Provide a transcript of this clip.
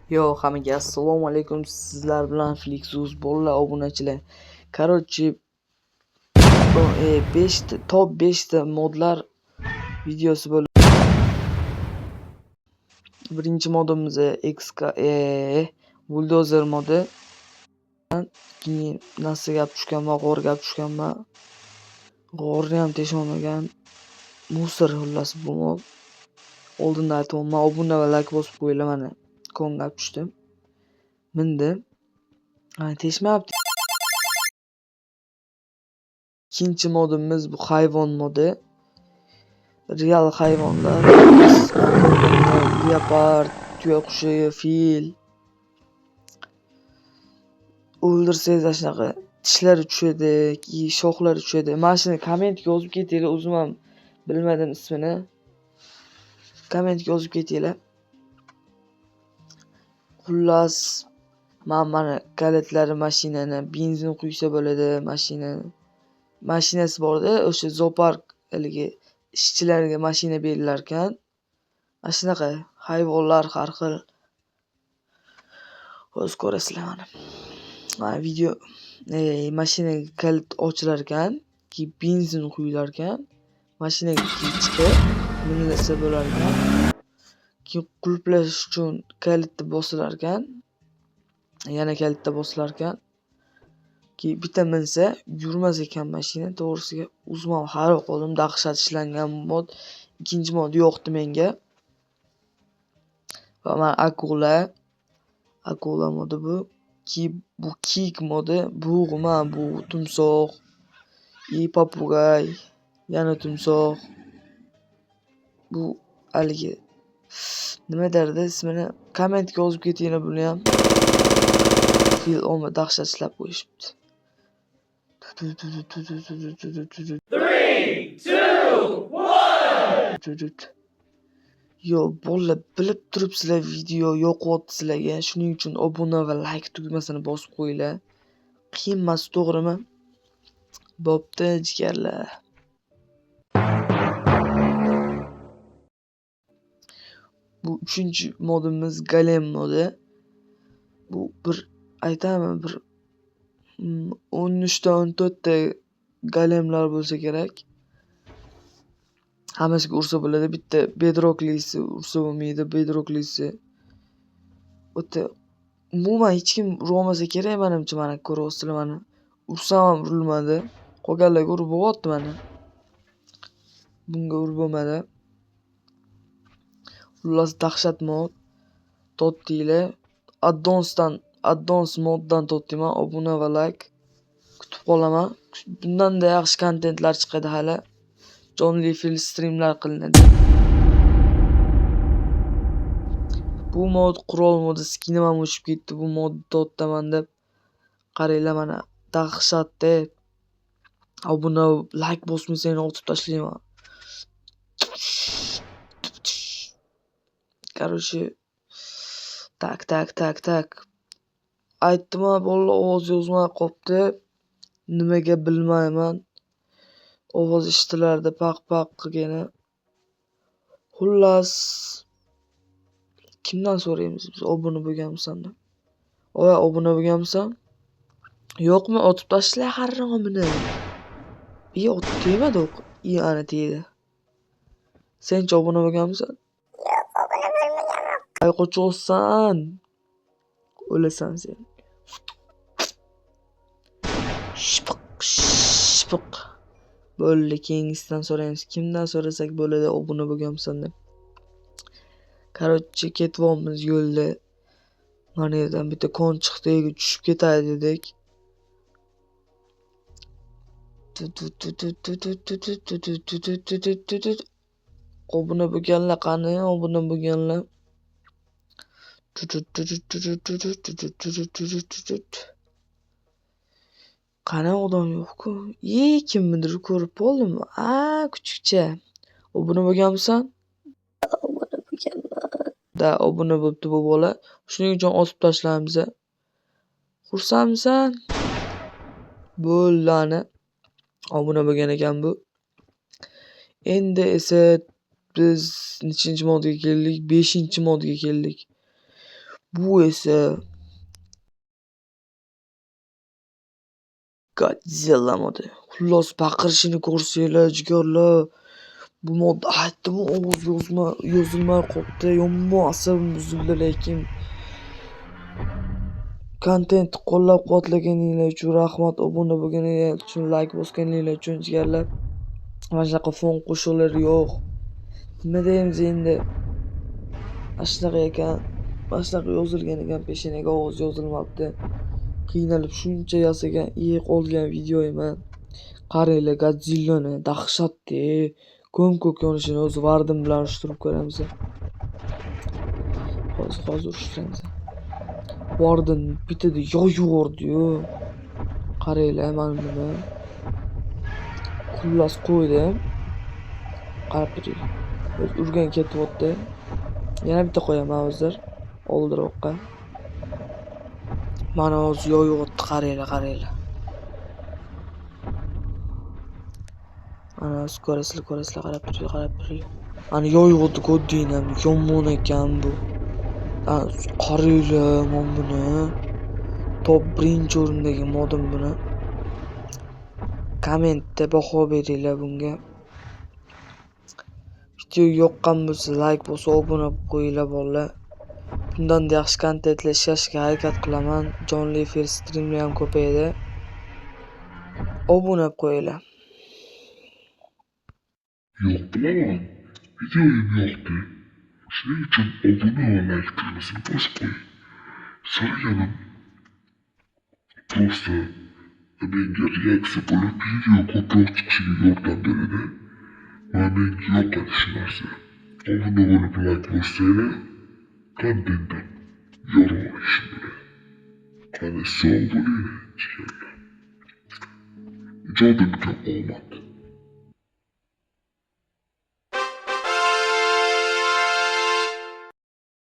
Yo, hammaga assalomu alaykum. Sizlar bilan Flixuz bolalar, obunachilar. Короче, 5 ta top 5 ta modlar videosi bo'ladi. Birinchi modimiz XK Bulldozer modi. Keyin narsaga olib tushganman, g'orga olib tushganman. G'orni ham tesholmagan. Musor xullas bu mod. Oldindan aytyapman, obuna va like bosib qo'yinglar mana. Konga olib tushdim. Mindim. Ha, teshmayapti. Ikkinchi modimiz bu hayvon modi. Real hayvonlar. Leopard, tuyaqushi, fil. O'ldirsangiz ana shunaqa tishlari tushadi, keyin shoxlari tushadi. Mana shuni kommentga yozib ketinglar, o'zim ham bilmadim ismini. Kommentga yozib ketinglar. Xullas, mana kalitlari mashinani, benzin quysa bo'ladi mashinani. Mashinasi borda, o'sha zoopark haligi ishchilarga mashina berilar ekan. Ana shunaqa hayvonlar har xil. O'zi ko'rasizlar mana. Mana video mashinaga kalit ochilar ekan, keyin benzin quyilar ekan. Mashinaga keyin chiqib minilsa bo'lar ekan. Keyin qulflash uchun kalitni bosilar ekan. Yana kalitda bosilar ekan. Keyin bitta minsa yurmas ekan mashina. To'g'risiga o'zim ham hayron qoldim. Dahshat ishlangan mod. Ikkinchi mod yoqdi menga. Va mana akula. Akula modi bu. Keyin bu kiyik modi. Bo'g'ma bu timsoh. И попугай. Yana timsoh. Bu haligi nima derdi ismini kommentga yozib ketinglar buni ham. Fil olma dahshat ishlab qo'yishibdi. 3, 2, 1. Yo, bolalar, bilib turibsizlar, video yoqyapti sizlarga. Shuning uchun obuna va like tugmasini bosib qo'yinglar. Qiyin emas, to'g'rimi? Bo'pti, jigarlar. Bu uchinchi modimiz Golem modi. Bu bir aytami, bir 13 ta 14 ta golemlar bo'lsa kerak. Hammasiga ursa bo'ladi. Bitta bedroklisi ursa bo'lmaydi. Bedroklisi o'ta umuman hech kim urolmasa kerak menimcha, mana ko'ryapsizlar mana. Ursam ham urilmadi. Qolganlarga urib bo'lyapti mana. Bunga urib bo'lmadi. Xullas dahshat mod. Totdinglar. Addonsdan, addons moddan totdingman. Obuna va like kutib qolaman. Bundan-da yaxshi kontentlar chiqadi hali. Jonli efir streamlar qilinadi. Bu mod qurol modi, skinim ham o'chib ketdi bu modni totaman deb. Qaranglar mana dahshatda. Obuna, like bosmasanglar otib tashlayman. Короче, tak tak tak tak. Aytdim-a, bolalar, ovoz yozmay qopti. Nimaga bilmayman. Ovoz eshitilardi paq paq qilgani. Xullas, kimdan so'raymiz biz obuna bo'lganmisan deb? Oy, obuna bo'lganmisan? Yo'qmi? Otib tashla haromini. I otib tegmadi o'q. I ana tegdi. Senchi obuna bo'lganmisan? Yo'q, obuna bo'lmaganman. Ay qochyapsan. O'lasan sen. Shpiq shpiq. Bo'ldi, keyingisidan so'raymiz. Kimdan so'rasak bo'ladi obuna bo'lganmisan deb. Короче, ketyapmiz yo'lda. Mana yerdan bitta kon chiqdi, tushib ketay dedik. Obuna bo'lganlar qani? Obuna bo'lganlar. Qani odam yo'q-ku. I kimnidir ko'rib qoldim. A, kuchukcha. Obuna bo'lganmisan? Obuna bo'lganman. Da, obuna bo'pti bu bola. Shuning uchun otib tashlaymiz. Xursandmisan? Bo'ldi ana. Obuna bo'lgan ekan bu. Endi esa biz nechinchi modga keldik? 5-modga keldik. Bu esa Godzilla modi. Xullas, baqirishini ko'rsanglar, jigarlar. Bu modda aytdim, ovoz yozma yozilmay qolibdi. Yomon asabim buzildi lekin. Kontent qo'llab-quvvatlaganinglar uchun rahmat, obuna bo'lganinglar uchun, like bosganinglar uchun jigarlar. Mana shunaqa fon qo'shiqlari yo'q. Nima deymiz endi? Mana shunaqa ekan. Mana shunaqa yozilgan ekan, peshanaga ovoz yozilmabdi. Qiynalib shuncha yasagan, olgan videoyim-a. Qaranglar Godzillani, dahshat-da. Ko'm-ko'k yonishini o'zi Warden bilan urishtirib ko'ramiz. Hozir urishtiramiz. Warden bittada yoyib yubordi-yu. Qaranglar mana buni. Xullas qo'ydim. Qarab turinglar. O'zi urgan ketyapti. Yana bitta qo'yaman hozir oldiroqqa. Mana hozir yoyibdi, qaranglar, qaranglar. Ana hozir ko'rasizlar, ko'rasizlar, qarab turinglar, qarab turinglar. Ana yoyibdi, ko'rdinglar, yomon ekan bu. Qaranglar mana buni. Top 1 o'rindagi modim buni. Kommentda baho beringlar bunga. Video yoqqan bo'lsa like bo'lsa obuna bo'lib qo'yinglar bolalar. Bundan yaxshi kontentlar ishlashga harakat qilaman. Jonli efir strimlar ham ko'payadi. Obuna bo'lib qo'yinglar. Yo'q, bilaman. Videoyim yoqdi. Shuning uchun obuna va like tugmasini bosib qo'ying. So'raganim просто menga reaksiya bo'lib video ko'proq chiqishiga yordam beradi. Va menga yoqadi shu narsa. Obuna bo'lib like bossanglar, kontentim yorug' bo'ladi. Qani sog' bo'linglar, jigarlar. Ijodimga omad.